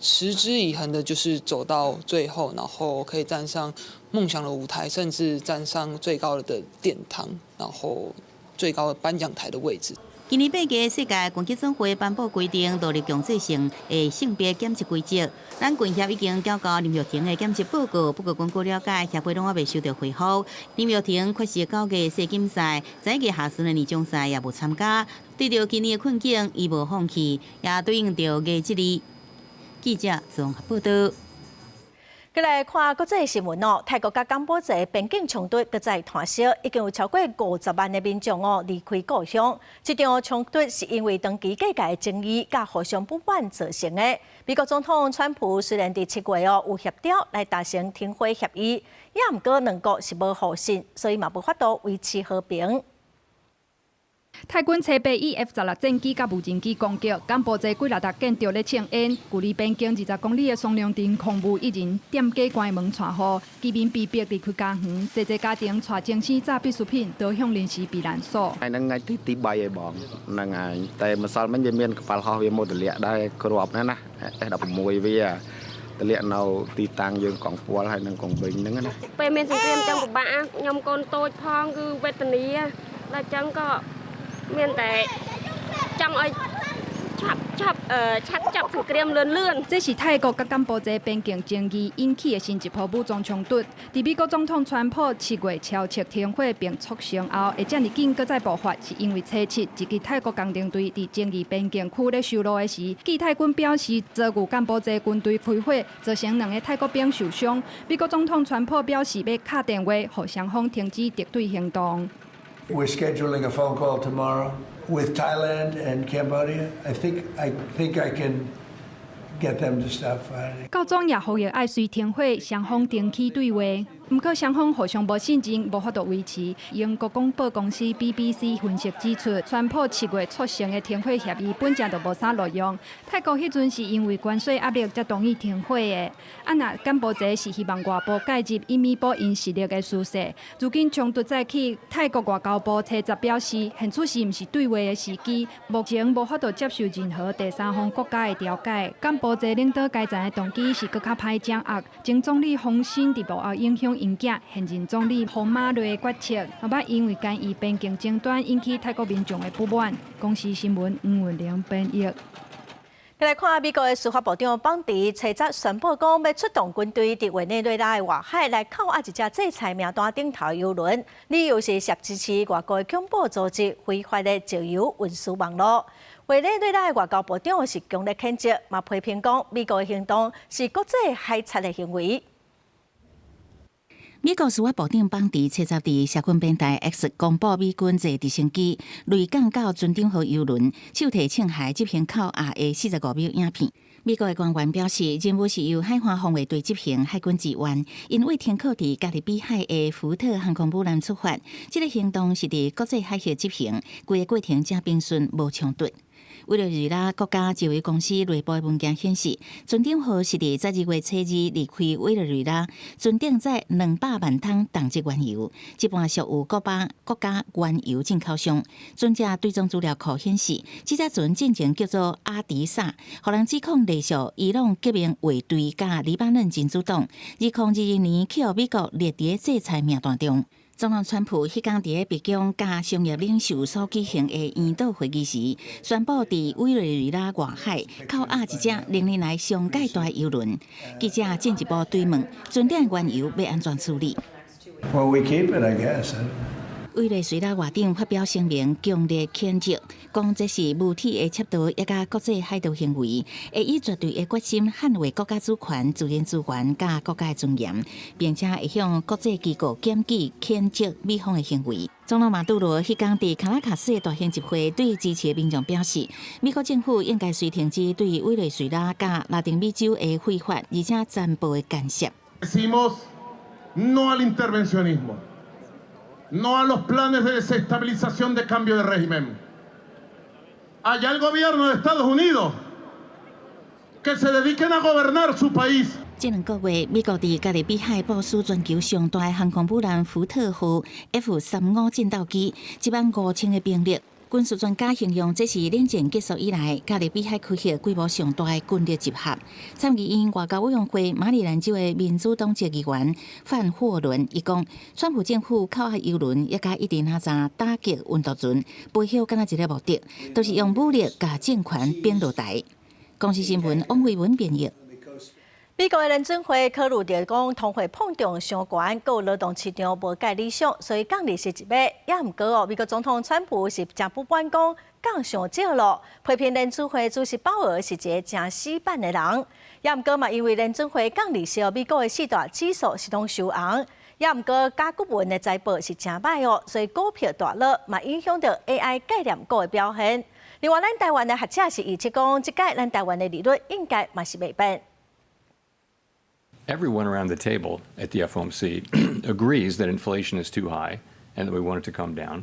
Speaker 31: 持之以恆的，就是走到最後，然後可以站上夢想的舞台，甚至站上最高的殿堂，然後最高的頒獎台的位置。
Speaker 2: 今年8月，世界拳擊總會頒布規定，導入強制性的性別檢測規則。咱拳協已經繳交林玉婷的檢測報告，不過根據了解，協會攏猶未收到回覆。林玉婷缺席9月世錦賽，11月下旬的年終賽也無參加。對著今年的困境，伊無放棄，也對應著意志力。記者綜合報道。
Speaker 1: 閣來看國際新聞哦，泰國佮柬埔寨邊境衝突閣再湠燒，已經有超過50萬的民眾哦離開故鄉。這場衝突是因為長期過界的爭議，佮互相不滿造成的。美國總統川普雖然佇7月哦有協調來達成停火協議，也毋過兩國是無互信，所以嘛無法度維持和平。
Speaker 3: 泰軍初八以 F-16戰機佮無人機攻擊柬埔寨幾若搭建築咧衝煙，距離邊境20公里的雙龍鎮空無一人，店家關門帶雨，居民被逼離開家園，濟濟家庭帶精生炸必需品逃向臨時避難所。
Speaker 4: ថ្ងៃហ្នឹងថ្ងៃទីទី3ឯបងហ្នឹងហើយតែម្សិលមិញវាមានកប៉ាល់ហោះវាមកទម្លាក់ដែរគ្រាប់ហ្នឹងណា S16 វាទម្លាក់នៅទីតាំងយើងកងពលហើយនិងកងវិញហ្នឹងណា
Speaker 5: ពេលមានសង្គ្រាមចឹងពិបាកខ្ញុំកូនតូចផងគឺវេទនាដល់ចឹងក៏មានតែចង់ឲ្យឆាប់ឆាប់ឆាប់ចាប់សង្គ្រាមលឿនលឿន
Speaker 3: 這是泰國佮柬埔寨邊境爭議引起的新一波武裝衝突。佇美國總統川普7月敲策停火並促成後，會遮爾緊閣再爆發，是因為初七一支泰國工程隊佇爭議邊境區咧修路的時，據泰軍表示遭遇柬埔寨軍隊開火，造成兩个泰國兵受傷。美國總統川普表示欲敲電話，予雙方停止敵對行動。
Speaker 6: We're scheduling a phone call tomorrow with Thailand and Cambodia. I think I can get them to stop fighting.
Speaker 3: 教宗也呼籲愛隨停火，雙方重啟對話。毋過雙方互相無信任，無法度維持。英國廣播公司 BBC 分析指出，川普7月促成的停火協議本正就無啥路用。泰國彼陣是因為關稅壓力才同意停火的。啊，若柬埔寨是希望外部介入，以彌補𪜶實力的輸勢。如今衝突再起，泰國外交部初十表示，現此時毋是對話的時機，目前無法度接受任何第三方國家的調解。柬埔寨領導階層的動機是閣較歹掌握。前總理洪森佇幕後影響𪜶囝現任總理洪瑪麗的決策，嘛捌因為干預邊境爭端引起泰國民眾的不滿。公視新聞黃文玲編譯。
Speaker 1: 來看美國的司法部長邦迪初十宣布講，欲出動軍隊佇委內瑞拉的外海來扣押一隻制裁名單頂頭油輪，理由是涉支持外國的恐怖組織非法的石油運輸網路。委內瑞拉的外交部長是強烈譴責，嘛批評講美國的行動是國際海賊的行為。
Speaker 21: 美國司法部長邦迪初十佇社群平台 X 公布，美軍坐直升機墜降到船長號油輪，手提槍械執行扣押的45秒影片。美國的官員表示，任務是由海岸防衛隊執行，海軍支援，𪜶位停靠佇加勒比海的福特航空母艦出發。這个行動是佇國際海域執行，規个過程誠平順，無衝突。委內瑞拉國家石油公司內部的文件顯示，船長號是佇12月初2離開委內瑞拉，船頂載200萬桶重質原油，一半屬於古巴國家原油進口商。船隻追蹤資料庫顯示，這隻船進前叫做阿迪薩，予人指控隸屬伊朗革命衛隊佮黎巴嫩真主黨。2022年去予美國列佇制裁名單中。總統川普彼工佇白宮佮商業領袖所舉行的研討會議時，宣布佇委內瑞拉外海扣押一隻歷年來上蓋大油輪。記者進一步追問，船頂原油欲按怎處理？
Speaker 6: Well, we keep it, I guess.
Speaker 21: 委內瑞拉外長發表聲明，強烈譴責，講這是無恥的竊盜，抑佮國際海盜行為，會以絕對的決心捍衛國家主權、自然資源佮國家的尊嚴，並且會向國際機構檢舉譴責美方的行為。總統馬杜羅彼工佇卡拉卡斯的大型集會，對支持的民眾表示，美國政府應該隨停止對委內瑞拉佮拉丁美洲的非法而且殘暴的干涉。
Speaker 18: Decimos no al intervencionismo, no a los planes de desestabilización de cambio de régimen. Allá el gobierno de Estados Unidos, que se dediquen a gobernar su país.
Speaker 21: 這兩個月，美國佇加勒比海部署全球上大的航空母艦福特號 F-35戰鬥機，1.5萬個兵力。軍事專家形容這是冷戰結束以來加勒比海區域規模上大的軍力集合。參議院外交委員會馬里蘭州的民主黨籍議員范霍倫伊講，川普政府扣押油輪，也佮一直哪陣打擊運毒船，背後敢若一个目的，就是用武力共政權反落台。公視新聞王慧文編譯。
Speaker 1: 美國的聯準會考慮著講通貨膨脹傷懸，閣有勞動市場無蓋理想，所以降利息一碼。也毋過哦，美國總統川普是誠不滿講降傷少咯，批評聯準會主席鮑爾是一个誠死板的人。也毋過嘛，因為聯準會降利息，美國的四大指數是攏收紅。也毋過甲骨文的財報是誠䆀哦，所以股票大落，嘛影響著 AI 概念股的表現。另外，咱台灣的學者是預測講，這屆咱台灣的利率應該嘛是袂變。
Speaker 7: Everyone around the table at the FOMC agrees that inflation is too high and that we want it to come down,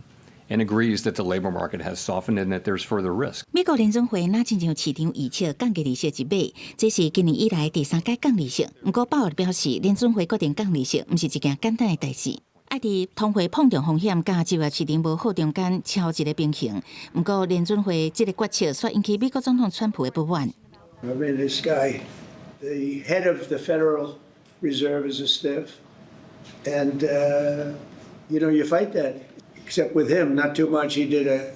Speaker 7: and agrees that the labor market has softened and that there's further risk.
Speaker 21: 美國聯準會若親像市場預測降低利息一碼，這是今年以來第三擺降利息。毋過鮑爾表示，聯準會決定降利息，毋是一件簡單的代誌。愛佇通貨膨脹風險佮就業市場無好中間敲一个平衡。毋過聯準會這个決策，煞引起美國總統川普的不滿。
Speaker 6: I mean, this guy, the head of the Federal Reserve is a stiff, and you fight that. Except with him, not too much. He did a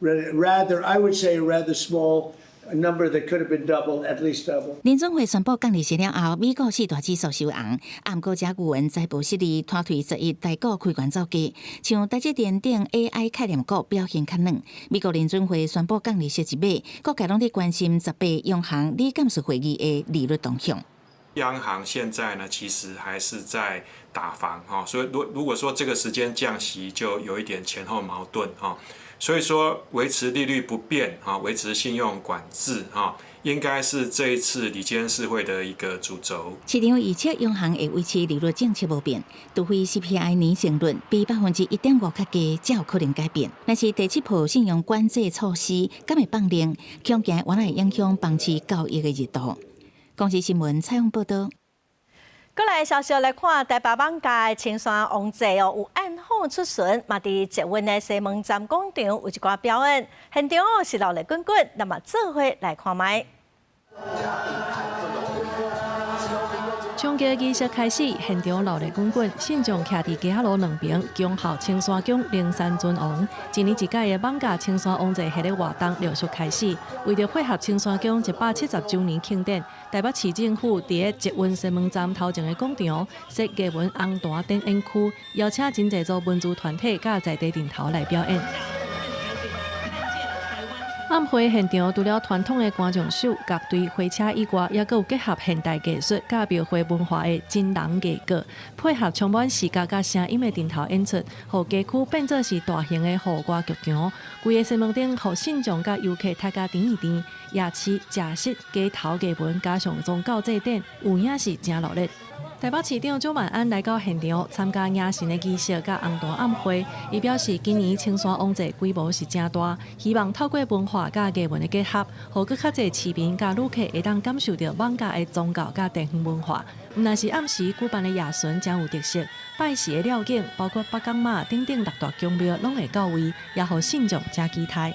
Speaker 6: rather, I would say, a rather small number that could have been double, at least double.
Speaker 21: 聯準會宣布降利息了後，美國四大指數收紅，毋過這牛雲財報失利，拖退11台股開懸走低。像台積電等 AI 概念股表現較軟。美國聯準會宣布降利息一碼，各界攏佇關心18央行理監事會議的利率動向。
Speaker 8: 央行現在呢，其實還是在打房哈，所以如果說這個時間降息，就有一點前後矛盾哈。所以說維持利率不變啊，維持信用管制啊，應該是這一次理監事會的一個主軸。
Speaker 21: 市場預測央行會維持利率政策無變，除非 CPI 年增率比1.5%較低，才有可能改變。若是第七波信用管制措施，敢會放冗，恐驚原來會影響房市交易的熱度。公視新聞採訪報導。
Speaker 1: 閣來消息來看，台北艋舺青山王祭哦，有暗號出巡，嘛佇捷運的西門站廣場有一寡表演，現場哦是熱鬧滾滾，咱嘛做伙來看覓。
Speaker 20: 衝擊儀式開始，現場熱鬧滾滾，信眾徛佇街仔路兩邊，恭候青山宮靈山尊王。一年一屆的艋舺青山王祭系列活動陸續開始，為著配合青山宮170週年慶典，台北市政府佇咧捷運西門站頭前的廣場設藝文紅毯展演區，邀請真濟組文藝團體佮在地陣頭來表演。暗會現場除了傳統的觀眾秀、樂隊火車以外，猶閣有結合現代藝術佮廟會文化的真人藝閣，配合充滿視覺佮聲音的陣頭演出，予街區變做是大型的戶外劇場。規个西門町，予信眾佮遊客睇甲甜甜甜，夜市、食食、街頭藝文加上宗教祭典，有影是誠熱鬧。台北市長蔣萬安來到現場參加迎神的儀式佮紅毯暗會，伊表示今年青山王祭規模是誠大，希望透過文化佮藝文的結合，予閣較濟市民佮旅客會當感受著艋舺的宗教佮地方文化。毋但是暗時舉辦的夜巡誠有特色，拜時的料景，包括北港媽等等六大宮廟攏會到位，也予信眾誠期待。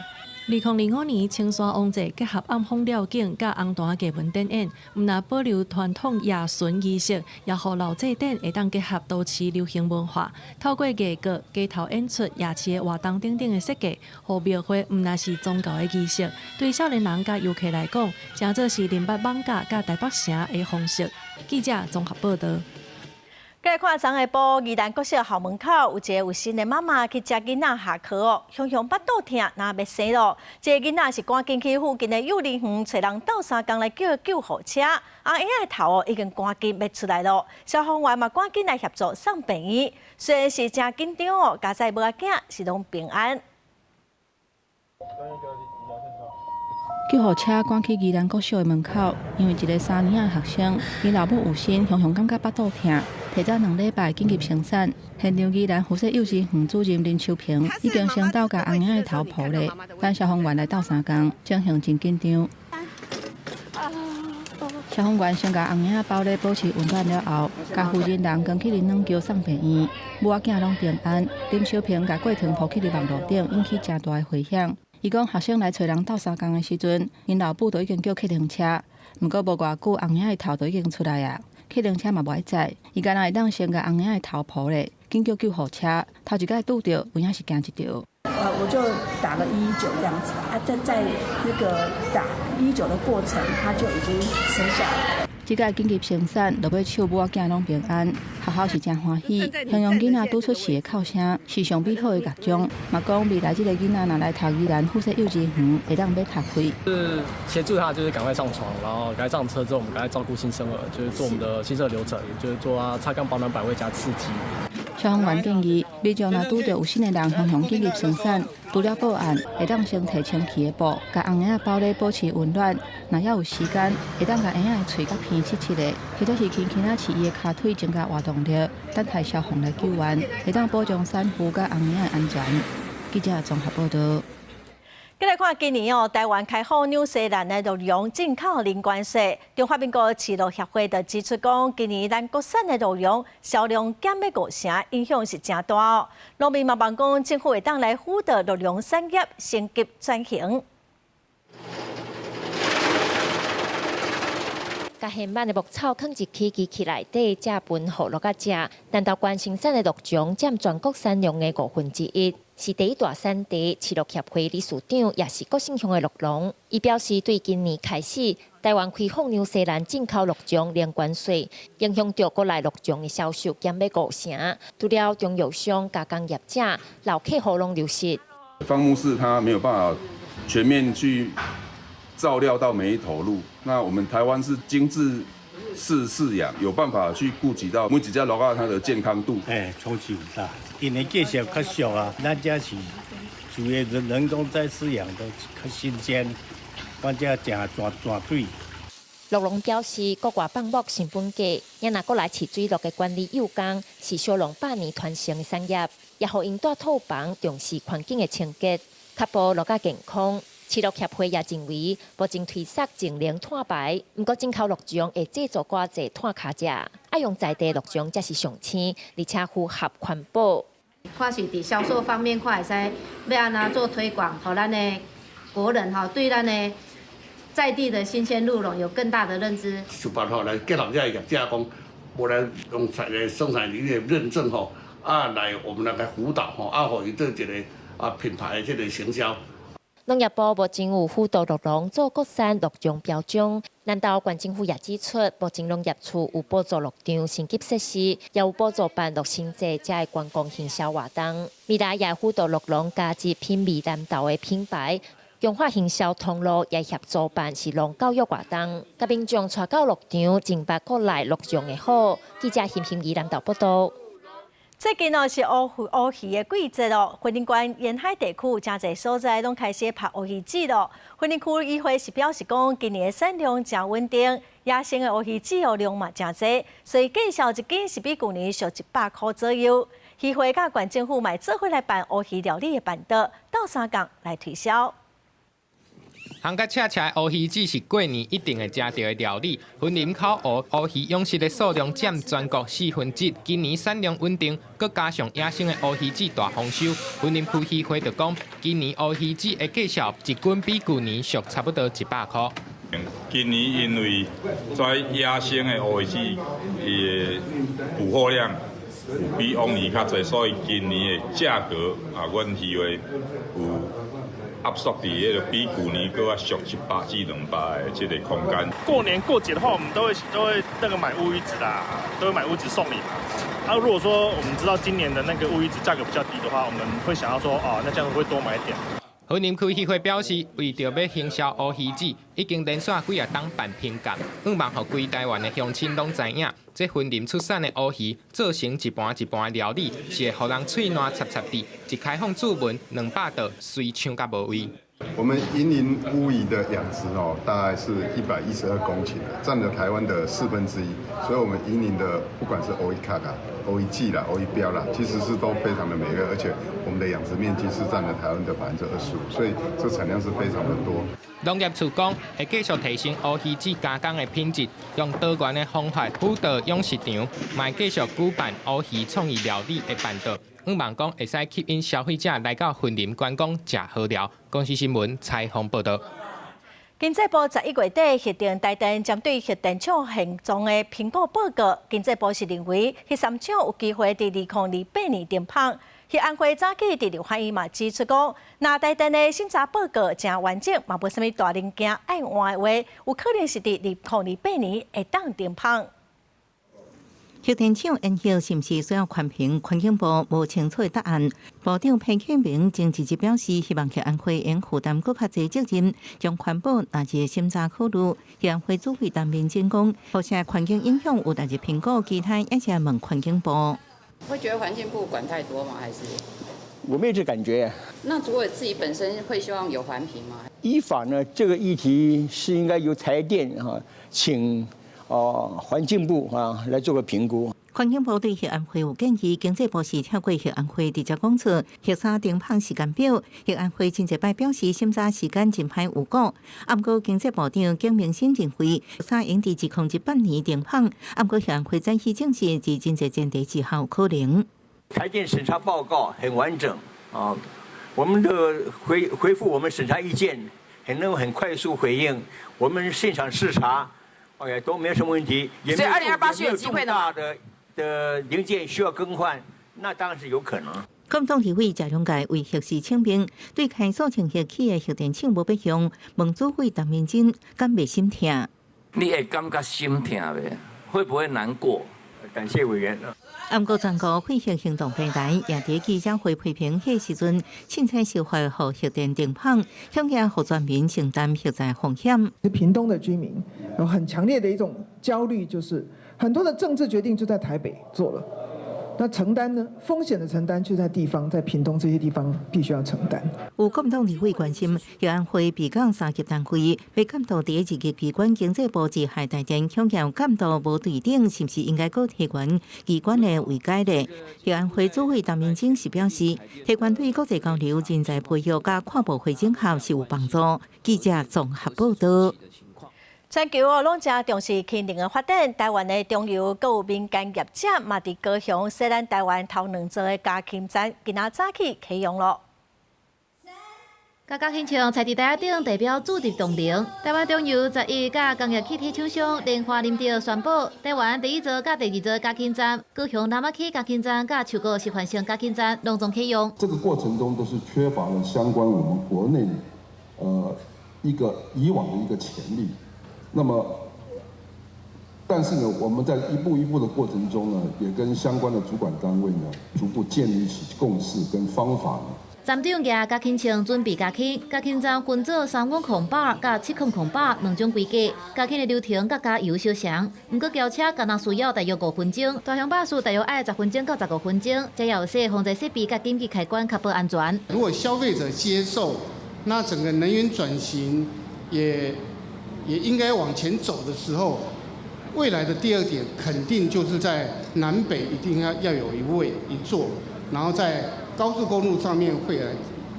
Speaker 20: 2025年青山王祭結合暗風料景佮紅毯藝文展演，毋但保留傳統夜巡儀式，也予老祭典會當結合都市流行文化，透過藝閣、街頭演出、夜市的活動等等的設計，予廟會毋但是宗教的儀式，對少年人佮遊客來講，誠做是認捌艋舺佮台北城的方式。記者綜合報導。
Speaker 1: 來看昨下晡，宜蘭國小校門口有一个有身的媽媽去接囡仔下課哦，雄雄腹肚疼，若欲生咯。這个囡仔是趕緊去附近的幼兒園揣人鬥相共來叫救護車，啊，嬰仔的頭哦已經趕緊欲出來咯。消防員嘛趕緊來協助送病院，雖然是誠緊張哦，佳哉無要緊，是攏平安。
Speaker 22: 救護車趕去宜蘭國小的門口，因為一个3年仔的學生，𪜶老母有身，雄雄感覺腹肚疼，提早2禮拜緊急生產。現場宜蘭附設幼稚園主任林秋平已經先到共紅嬰仔的頭抱咧，等消防員來鬥相共，情形真緊張。
Speaker 5: 啊，
Speaker 22: 消防員先共翁仔包咧保持溫暖了後，共負責人扛去療軟轎送病院，母仔囝攏平安。林秋平共過程 po 去佇網路頂，引起誠大的迴響。伊講學生來揣人鬥相共的時陣，𪜶老母就已經叫計程車，毋過無偌久，翁仔的頭就已經出來啊！計程車嘛無愛載，伊敢若會當先共翁仔的頭抱咧，緊叫救護車，頭一擺拄著，有影是驚一著。
Speaker 9: 我就打了119這樣子啊，在那個打119的過程，他就已經生下來。
Speaker 22: 這擺緊急生產，落尾手母仔囝攏平安，學校是誠歡喜，形容囡仔拄出世的哭聲是上美好的樂章。嘛講未來這個囡仔若來讀宜蘭附設幼稚園，會當免學費。
Speaker 11: 是協助他，就是趕快上床，然後趕快上車之後，我們趕快照顧新生兒，就是做我們的新生兒流程，就是做啊擦乾保暖擺位加刺激。
Speaker 22: 消防員建議，民眾若拄著有身的人常常緊急生產，除了報案，會當先提清氣的布，共翁仔包咧保持溫暖。若猶有時間，會當共嬰仔的喙佮鼻拭拭咧，或者是輕輕仔拭伊的跤腿，增加活動力，等待消防來救援，會當保障產婦佮翁仔的安全。記者綜合報道。
Speaker 1: 繼來看今年哦，台灣開放紐西蘭的鹿茸進口零關稅。中華民國飼鹿協會就指出講，今年咱國產的鹿茸銷量減欲五成，影響是誠大哦。農民嘛望講，政府會當來輔導鹿茸產業升級轉型。
Speaker 12: 共現挽的牧草囥入去機器內底，才分予鹿仔食。南投縣生產的鹿茸佔全國產量的1/5，是第一大產地。飼鹿協會理事長也是郭姓鄉的鹿農，伊表示對今年開始，台灣開放紐西蘭進口鹿茸零關稅，影響著國內鹿茸的銷售減欲五成。除了中藥商、加工業者、老客戶攏流失。
Speaker 23: 放牧式它沒有辦法全面去照料到每一頭鹿，那我們台灣是精緻式飼養，有辦法去顧及到每一隻鹿仔它的健康度。
Speaker 24: 哎，衝擊很大，因為價錢較俗啊，咱這是屬於人工在飼養的，較新鮮，反正誠泉泉水。
Speaker 12: 鹿農表示，國外放牧成本低，也若國內飼水鹿的管理有工，是小農百年傳承的產業，也予𪜶蹛套房重視環境的清潔，確保鹿仔健康。飼鹿協會也認為，目前推捒淨零碳排，毋過進口鹿茸會製造偌濟碳跤跡，愛用在地鹿茸才是上鮮，而且符合環保。
Speaker 31: 看是佇銷售方面，看會使欲按怎做推廣，予咱的國人吼對咱的在地的新鮮鹿茸有更大的認知。
Speaker 25: 想辦法來結合這个業者講，無來用產生產領域認證吼，啊來我們來輔導吼，啊予伊做一個啊品牌的這個行銷。
Speaker 12: 農業部目前有輔導鹿農做國產鹿茸標章，南投縣政府也指出，目前農業處有補助鹿場升級設施，也有補助辦鹿生節這个觀光行銷活動。未來也輔導鹿農加入品味南投的品牌，強化行銷通路，也協助辦飼農教育活動，共民眾帶到鹿場，認捌國內鹿茸的好。記者欣欣宜南投報道。
Speaker 1: 最近哦是烏烏魚的季節咯，雲林縣沿海地區誠濟所在攏開始拍烏魚子咯。雲林區漁會是表示講，今年的產量誠穩定，野生的烏魚子哦量嘛誠濟，所以價數一斤是比舊年俗100箍左右。漁會佮縣政府嘛做伙來辦烏魚料理的辦桌，鬥相共來推銷。
Speaker 26: 烘甲赤赤的烏魚子是過年一定會食著的料理。雲林口湖烏魚養殖的數量佔全國1/4，今年產量穩定，閣加上野生的烏魚子大豐收，雲林區漁會就講，今年烏魚子的價數一斤比舊年俗差不多100箍。
Speaker 27: 今年因為這野生的烏魚子，伊的捕獲量有比往年較濟，所以今年的價格啊，阮漁會有壓縮佇彼個比舊年閣較俗100至200的這個空間。
Speaker 28: 過年過節的話，我們都會那個買烏魚子啦，都會買烏魚子送禮嘛。啊，如果說我們知道今年的那個烏魚子價格比較低的話，我們會想要說，哦，那這樣會多買一點。
Speaker 26: 雲林區漁會表示，為著欲行銷烏魚子，已經連續幾仔冬辦評鑑，向望予規台灣的鄉親攏知影，這雲林出產的烏魚做成一盤一盤的料理，是會予人喙瀾插插滴，一開放注文200道，隨搶甲無位。
Speaker 2: 我們雲林烏魚的養殖哦，大概是112公頃，佔了台灣的1/4，所以，我們雲林的不管是烏魚殼啊、烏魚子啦、烏魚鰾啦，其實是都非常的美味，而且我們的養殖面積是佔了台灣的25%，所以這產量是非常的多。
Speaker 26: 農業處講會繼續提升烏魚子加工的品質，用多元的方法輔導養殖場，嘛會繼續舉辦烏魚創意料理的辦桌。向望講會使吸引消費者來到雲林觀光食好料。公視新聞採訪報導。
Speaker 1: 經濟部11月底核定台電針對核電廠現狀的評估報告，經濟部是認為，核三廠有機會佇2028年停麭。核安會早起佇立法院嘛指出講，若台電的審查報告誠完整，嘛無啥物大零件愛換的話，有可能是佇2028年會當停麭。
Speaker 21: 核電廠延後是毋是需要環評？環境部無清楚的答案。部長彭清明前一日表示，希望核安會應負擔閣較濟責任，將環保納入審查考慮。核安會主委陳明珍講，輻射環境影響有納入評估，其他也是問環境部。
Speaker 4: 會覺得環境部管太多嗎？還是？
Speaker 10: 我沒有這感覺。
Speaker 4: 那主委自己本身會希望有環評嗎？
Speaker 10: 依法呢，這個議題是應該由台電哈請。哦，環境部啊來做個評估。
Speaker 21: 環境部對核安會有建議，經濟部是透過核安會直接講出核三停麭時間表。核安會真濟擺表示審查時間真歹預估。啊，毋過經濟部長景明昇認為，核三應佇2018年停麭。啊，毋過核安會早起證實，佇真濟前提之下有可能。
Speaker 13: 台電審查報告很完整啊，我們的回覆我們審查意見，很能很快速回應。我們現場視察。OK，都沒有什麼問題，
Speaker 14: 所以2028是有機會的。
Speaker 13: 大的零件需要更換，那當然是有可能。
Speaker 21: 國民黨立委謝龍介為核四請命，對開訴請核起的核電廠無欲用，問主委陳明珍敢袂心疼？
Speaker 15: 你會感覺心疼袂？會不會難過？
Speaker 13: 感謝委員。
Speaker 21: 啊，毋過全國廢核行動平台也佇記者會批評，彼時陣凊彩修法予核電停麭，恐驚予全民承擔核災風險。
Speaker 16: 屏東的居民有很強烈的一種焦慮，就是很多的政治決定就在台北做了，那承擔呢風險的承擔就在地方，在屏東這些地方必須要承擔。
Speaker 21: 有國民黨立委關心，核安會備講三級單位，欲監督佇二級機關經濟部致函台電，恐驚監督無對等，是毋是應該閣提懸機關的位階咧？核安會主委陳明珍是表示，提懸對國際交流、人才培育佮跨部會整合是有幫助。記者綜合報道。
Speaker 1: 全球哦，攏誠重視氫能的發展，台灣的中油閣有民間業者嘛，佇高雄設咱台灣頭兩座的加氫站，今仔早起啟用咯。
Speaker 17: 加加氫槍踩佇台仔頂，代表注入動能。台灣中油11佮工業氣體廠商聯華林德宣布，台灣第一座佮第二座加氫站，高雄那瑪起加氫站佮樹國示範性加氫站隆重啟用。
Speaker 19: 這個過程中都是缺乏了相關我們國內，一個以往的一個潛力。那麼，但是呢，我們在一步一步的過程中呢，也跟相關的主管單位呢，逐步建立起共識跟方法。
Speaker 17: 站長舉加氫槍準備加氫，加氫站分做3508佮7008兩種規格，加氫的流程佮加油相像。毋過轎車敢若需要大約5分鐘，大型巴士大約愛10分鐘到15分鐘，才有設防災設備佮緊急開關，確保安全。
Speaker 29: 如果消費者接受，那整個能源轉型也應該往前走的時候，未來的第二點肯定就是在南北一定要有一位一座，然後在高速公路上面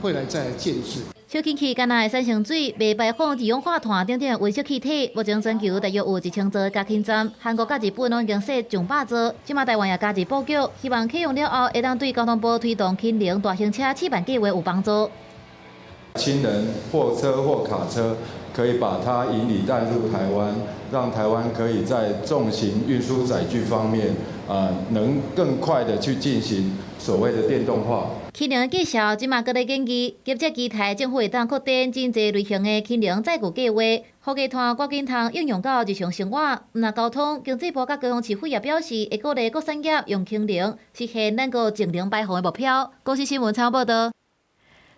Speaker 29: 會來再建置。
Speaker 17: 燒氫氣敢若會產生水，袂排放二氧化碳等等溫室氣體。目前全球大約有1000座加氫站，韓國佮日本攏已經設上百座，這馬台灣也加入布局，希望啟用了後會當對交通部推動氫能大型車試辦計畫有幫助。
Speaker 30: 氫能貨車或卡車可以把它引領帶入台灣，讓台灣可以在重型運輸載具方面，能更快的去進行所謂的電動化。
Speaker 17: 氫能的技術這馬閣咧研究，業者期待政府會當擴展真濟類型的氫能載具計劃，予低碳趕緊通應用到日常生活。毋但交通，經濟部佮高雄市府也表示，會鼓勵各產業用氫能，實現咱國淨零排放的目標。公視新聞採訪報導。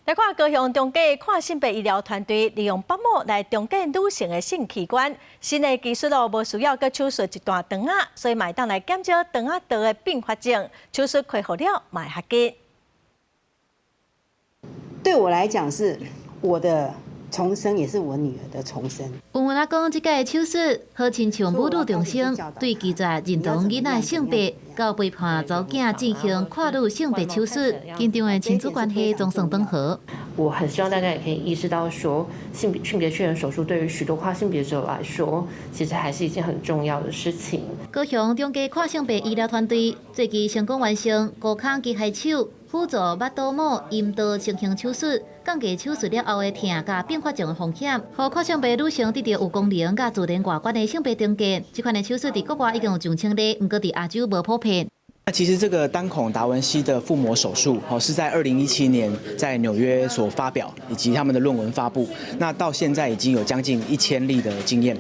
Speaker 1: 來看高雄中繼看性別醫療團隊利用腹膜來重建女性的性器官，新的技術哦，無需要閣手術一段腸仔，所以嘛會當來減少腸仔道的併發症，手術恢復了嘛會較緊。
Speaker 32: 對我來講是，
Speaker 3: 我的重生也是我女兒的重生。
Speaker 17: 有人講，這擺手術好親像母女重生，對拒絕認同囡仔性別，到背叛查某囝進行跨女性別手術，緊張的親子關係總算轉好。
Speaker 5: 我很希望大家也可以意識到，說性別確認手術對於許多跨性別者來說，其實還是一件很重要的事情。
Speaker 17: 高雄中繼跨性別醫療團隊最近成功完成高空機械手輔助腹肚膜陰道成形手術，降低手術了後的疼佮併發症的風險，予跨性別女性得著有功能佮自然外觀的性別重建。這款的手術佇國外已經有上千例，毋過佇亞洲無普遍。
Speaker 6: 那其實這個單孔達文西的腹膜手術，哦，是在2017年在紐約所發表，以及他們的論文發布。那到現在已經有將近1000例的經驗。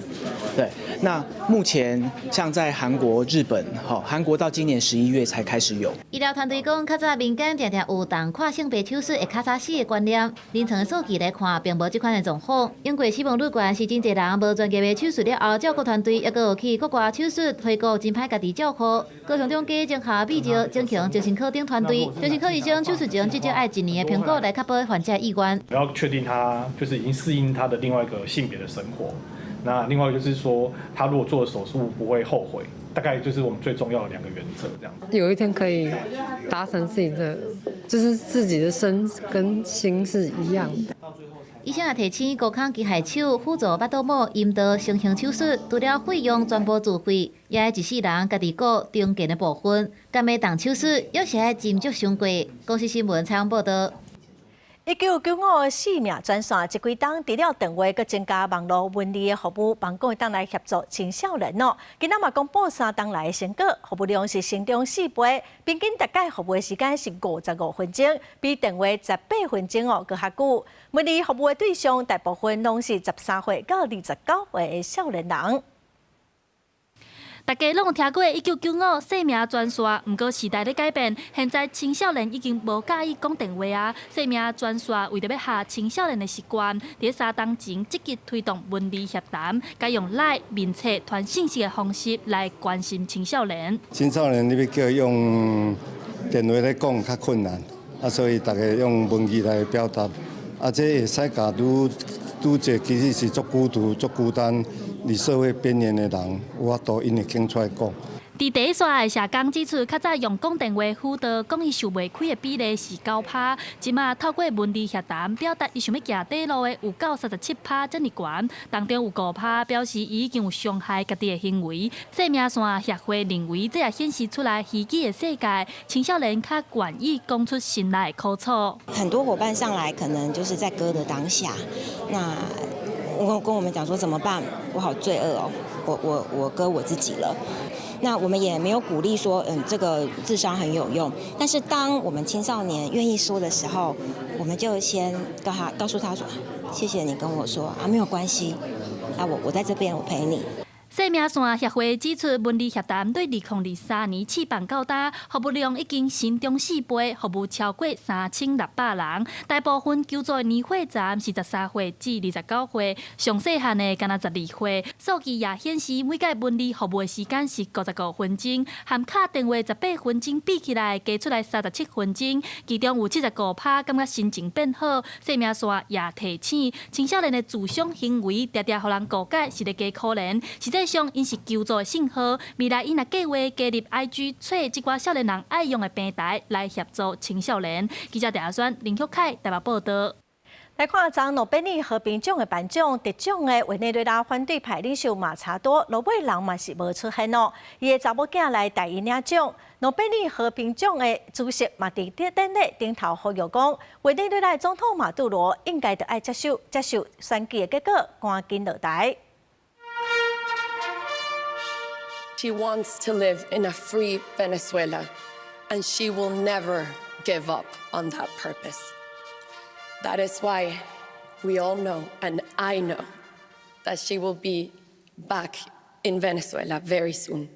Speaker 6: 對，那目前像在韓國、日本，哈，韓國到今年11月才開始有。
Speaker 17: 醫療團隊講，較早民間定定有動跨性別手術會較早死的觀念，臨床數據來看，並無這款的狀況。英國死亡率懸是真濟人無專業的手術了後，照顧團隊抑閣有去國外手術，回國真歹家己照顧。高雄中繼綜合美石整形精神科等團隊，精神科醫生手術前至少愛一年的評估來確保患者意願。
Speaker 28: 要確定他就是已經適應他的另外一個性別的生活。那另外就是說，他如果做了手術不會後悔，大概就是我們最重要的兩個原則，這樣。
Speaker 7: 有一天可以達成自己的，就是自己的身跟心是一樣的。
Speaker 17: 醫生也提醒，高空機械手輔助腹肚膜陰道成形手術，除了費用全部自費，也愛一世人家己顧重建的部分。敢欲動手術，猶是愛斟酌想過。公視新聞採訪報道。
Speaker 1: 1995姓名專線，這幾冬除了電話，閣增加網路文字的服務，望講會當來協助青少年哦。今仔嘛公布3冬來的成果，服務量是成長4倍，平均逐擺服務的時間是55分鐘，比電話18分鐘哦閣較久。文字服務的對象大部分攏是13歲到29歲的少年人。
Speaker 8: 大家攏有聽過1995姓名專線，毋過時代咧改變，現在青少年已經無佮意講電話啊。姓名專線為著欲合青少年的習慣，佇3冬前積極推動文字協談，改用 LINE 面冊傳信息的方式來關心青少年。
Speaker 9: 青少年你欲叫用電話來講較困難，啊，所以大家用文字來表達，啊，這會使共愈愈濟其實是足孤獨、足孤單。佇社會邊緣的人，有法度𪜶會肯出來講。
Speaker 8: 佇第一線的社工指出，較早用講電話輔導講伊想袂開的比例是9趴，這馬透過文字協談表達伊想欲行短路的有夠37趴遮爾懸，當中有5趴表示伊已經有傷害家己的行為。生命線協會認為，這也顯示出來虛擬的世界，青少年較願意講出心內的苦楚。
Speaker 11: 很多夥伴上來，可能就是在割的當下，那我跟我們講說怎麼辦？我好罪惡哦，我割我自己了。那我們也沒有鼓勵說，這個諮商很有用。但是當我們青少年願意說的時候，我們就先告訴他說，謝謝你跟我說啊，沒有關係，啊，我在這邊，我陪你。
Speaker 8: 生命線協會指出，文字協談對2023年試辦到今，服務量已經成長4倍，服務超過3600人。大部分求助的年歲層是13歲至29歲，上細漢的干焦12歲。數據也顯示，每擺文字服務的時間是55分鐘，和敲電話18分鐘比起來，加出來37分鐘。其中有75趴感覺心情變好。生命線也提醒，青少年的自傷行為，常常予人誤解是咧假可憐，實際上𪜶是求助的信號。未來𪜶若計劃加入 IG，揣這寡少年人愛用的平台來協助青少年。記者鄭阿宣、林旭凱台北報道。
Speaker 1: 來看昨諾貝爾和平獎的頒獎，得獎的委內瑞拉反對派領袖馬查多，落尾人嘛是無出現哦。伊的查某囝來代伊領獎。諾貝爾和平獎的主席嘛佇典禮頂頭呼籲講，委內瑞拉總統馬杜羅應該著愛接受選舉的結果，趕緊落台。
Speaker 14: She wants to live in a free Venezuela, and she will never give up on that purpose. That is why we all know, and I know, that she will be back in Venezuela very soon.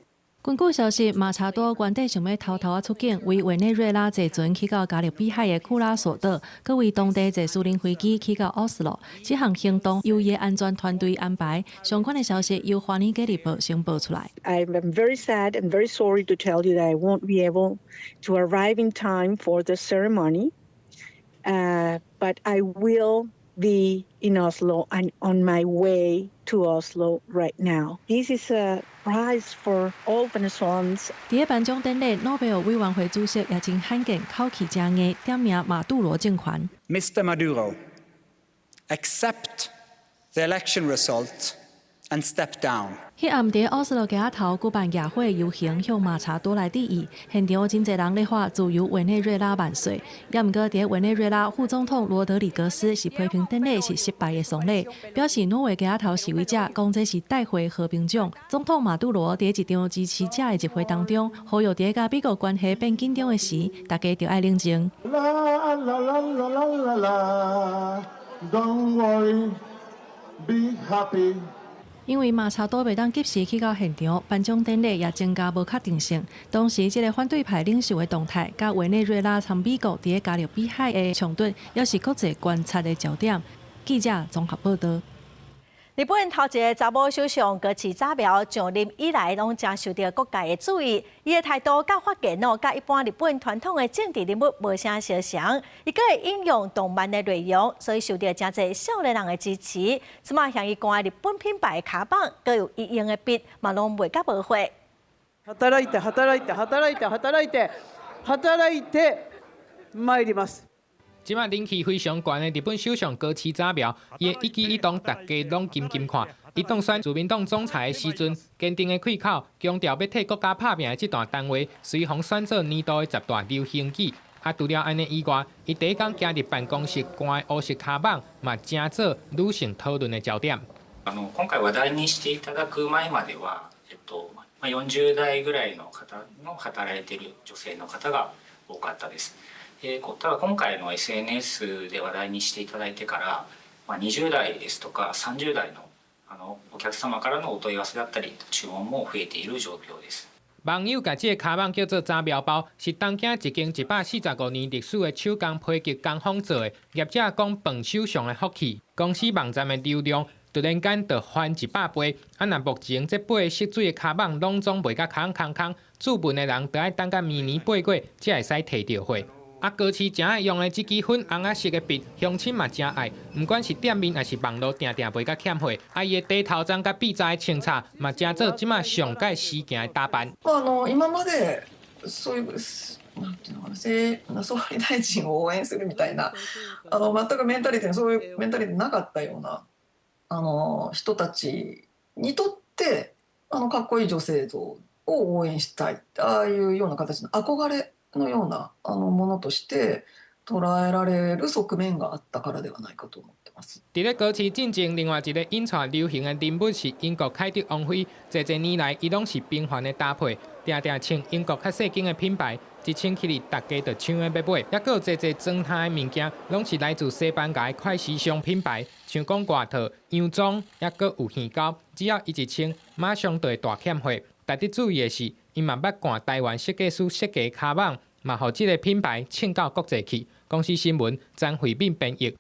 Speaker 18: 根據消息，馬查多原底想欲偷偷仔出境，為委內瑞拉坐船去到加勒比海的庫拉索島，閣為當地坐私人飛機去到奧斯陸。這項行動由伊的安全團隊安排。相關的消息由《華爾街日報》先報出來。
Speaker 20: I am very sad and very sorry to tell you that I won't be able to arrive in time for the ceremony, but I will be in Oslo. I'm on my way to Oslo right now. This is a prize for all Venezuelans.
Speaker 18: 佇咧頒獎典禮，諾貝爾委員會主席也真罕見，口氣誠硬，點名馬杜羅政權。
Speaker 2: Mr. Maduro, accept the election result and step down.
Speaker 18: 彼暗佇奧斯陸街仔頭舉辦野火遊行，向馬查多來致意。現場真濟人咧喊自由委內瑞拉萬歲。也毋過，佇委內瑞拉副總統羅德里格斯是批評典禮是失敗的喪禮，表示挪威街仔頭示威者講這是帶回和平獎。總統馬杜羅佇一場支持者的集會當中，呼籲佇佮美國關係變緊張的時，大家著愛冷靜。
Speaker 4: 啦啦啦啦啦啦，Don't worry, be happy。
Speaker 18: 因為馬查多袂當及時去到現場，頒獎典禮也增加無確定性。同時，這个反對派領袖的動態，佮委內瑞拉參美國佇咧加勒比海的衝突，也是國際觀察的焦點。記者綜合報導。
Speaker 1: 日本頭一个查某首相高市早苗上任以來，攏誠受著各界的注意。伊的態度佮發言哦，佮一般日本傳統的政治人物無啥相像。伊閣會引用動漫的內容，所以受著誠濟少年人的支持。這馬向伊掛日本品牌的跤蠓，閣有伊用的筆，嘛攏賣甲無貨。
Speaker 10: 働いて働いて働いて働いて働いてまいります。
Speaker 12: 這馬人氣非常懸的日本首相高市早苗，伊的一舉一動，大家攏緊緊看。伊當選自民黨總裁的時陣，堅定的開口，強調欲替國家拍拚的這段談話，隨予選做年度的十大流行語。啊，除了按呢以外，伊第一工行入辦公室掛的烏色跤蠓，嘛成做女性討論的焦點。
Speaker 22: 今回話題にしていただく前までは、40代ぐらいの方の働いている女性の方が多かったです。ただ今回の SNS で話題にしていただいてから、20代ですとか30代のお客様からのお問い合わせだったり注文も増えている状況です。
Speaker 12: 網友共這个跤蠓叫做早苗包，是東京一間145年歷史的手工皮革工坊做的。業者講傍首相的福氣，公司網站的流量突然間就翻100倍。啊，若目前這八个色水的跤蠓攏總賣甲空空空，注文的人著愛等到明年8月才會使提著貨。啊，高市誠愛用的這支粉紅仔色的筆，鄉親嘛誠愛，毋管是店面抑是網路，定定賣甲欠貨。啊，伊的底頭鬃佮辮雜的穿插，嘛成做這馬上蓋時行的打扮。
Speaker 23: 今までそういうなんていうのかな、総理大臣を応援するみたいな、全くメンタリティそういうメンタリティなかったような人たちにとって、かっこいい女性像を応援したい、ああいうような形の憧れのようなものとして捉えられる側面があったからではないかと思ってます。
Speaker 12: 佇咧高市進前，另外一个引帶流行的人物是英國凱特王妃。濟濟年來，伊攏是頻繁的搭配，定定穿英國較細間的品牌，一穿起來，大家就搶著欲買。抑閣有濟濟裝屐的物件，攏是來自西班牙的快時尚品牌，像講外套、洋裝，抑閣有耳膠，只要伊一穿，馬上就會大欠貨。值得注意的是，伊嘛捌掛台灣設計師設計跤蠓，嘛予這个品牌衝到國際去。公視新聞張惠敏編譯。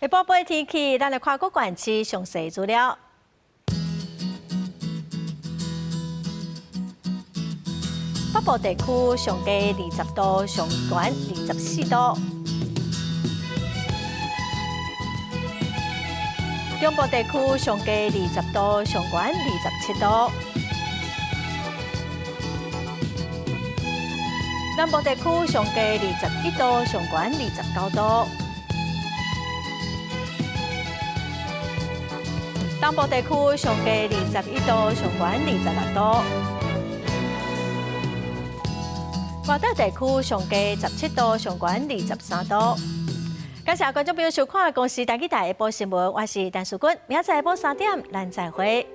Speaker 1: 下晡晡天氣，咱來看各縣市詳細資料。北部地區上低20度，上懸24度。中部地區上低20度，上懸27度。南部地區上低21度，上懸29度。東部地區上低21度，上懸26度。外島地區上低17度，上懸23度。感謝觀眾朋友收看《公視台語台》下晡新聞，我是陳淑君，明仔載下晡3點，咱再會。